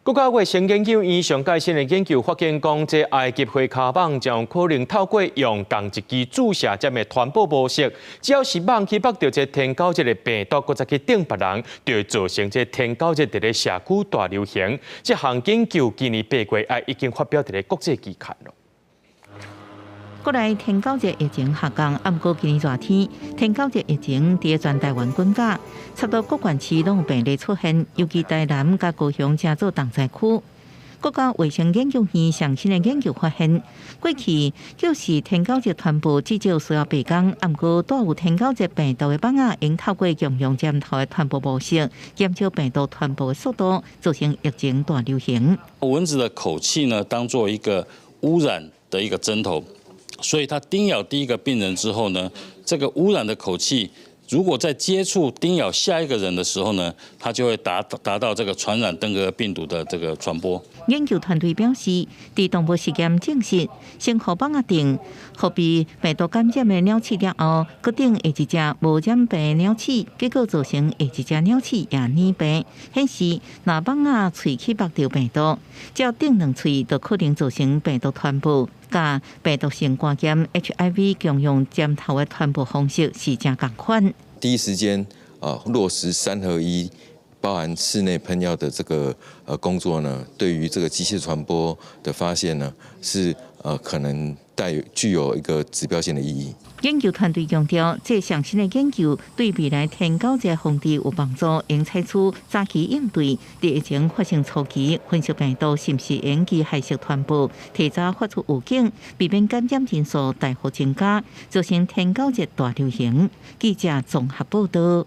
國家衛生研究院上蓋新的研究發現，講這埃及花跤蠓將可能透過用仝一支注射針的傳播模式，只要是蠓去縛著這天狗熱的病毒，閣再去叮別人，就會造成這天狗熱佇咧社區大流行。這項研究今年8月也已經發表佇咧國際期刊囉。國內天狗熱疫情下降，啊，毋過今年熱天，天狗熱疫情佇全台灣滾價，差不多各縣市攏有病例出現，尤其台南佮高雄成做重災區。國家衛生研究院上新的研究發現，過去就是天狗熱傳播至少需要8工，啊，毋過帶有天狗熱病毒的蠓仔，會透過共用針頭的傳播模式，減少病毒傳播的速度，造成疫情大流行。蚊子的口氣呢，當做一個污染的一個針頭。所以它叮咬第一個病人之後呢，這個污染的口氣如果在接觸叮咬下一個人的時候呢，它就會達到這個傳染登革病毒的這個傳播。研究團隊表示，佇動物實驗證實，先予蠓仔叮，予被病毒感染的鳥鼠了後，閣叮下一隻無染病的鳥鼠，結果造成下一隻鳥鼠也染病。顯示若蠓仔喙去縛著病毒，只要叮兩喙，就可能造成病毒傳播。佮病毒性肝炎 HIV 共用針頭的傳播方式是誠仝款。第一時間啊，落實三合一，包含室內噴藥的這個工作呢，對於這個機械傳播的發現呢，是可能帶有具有一個指標性的意義。研究團隊強調，這項新的研究對未來天狗熱防治有幫助，應採取早期應對，佇疫情發生初期，分析病毒是毋是用機械式傳播，提早發出預警，避免感染人數大幅增加，造成天狗熱大流行。記者綜合報道。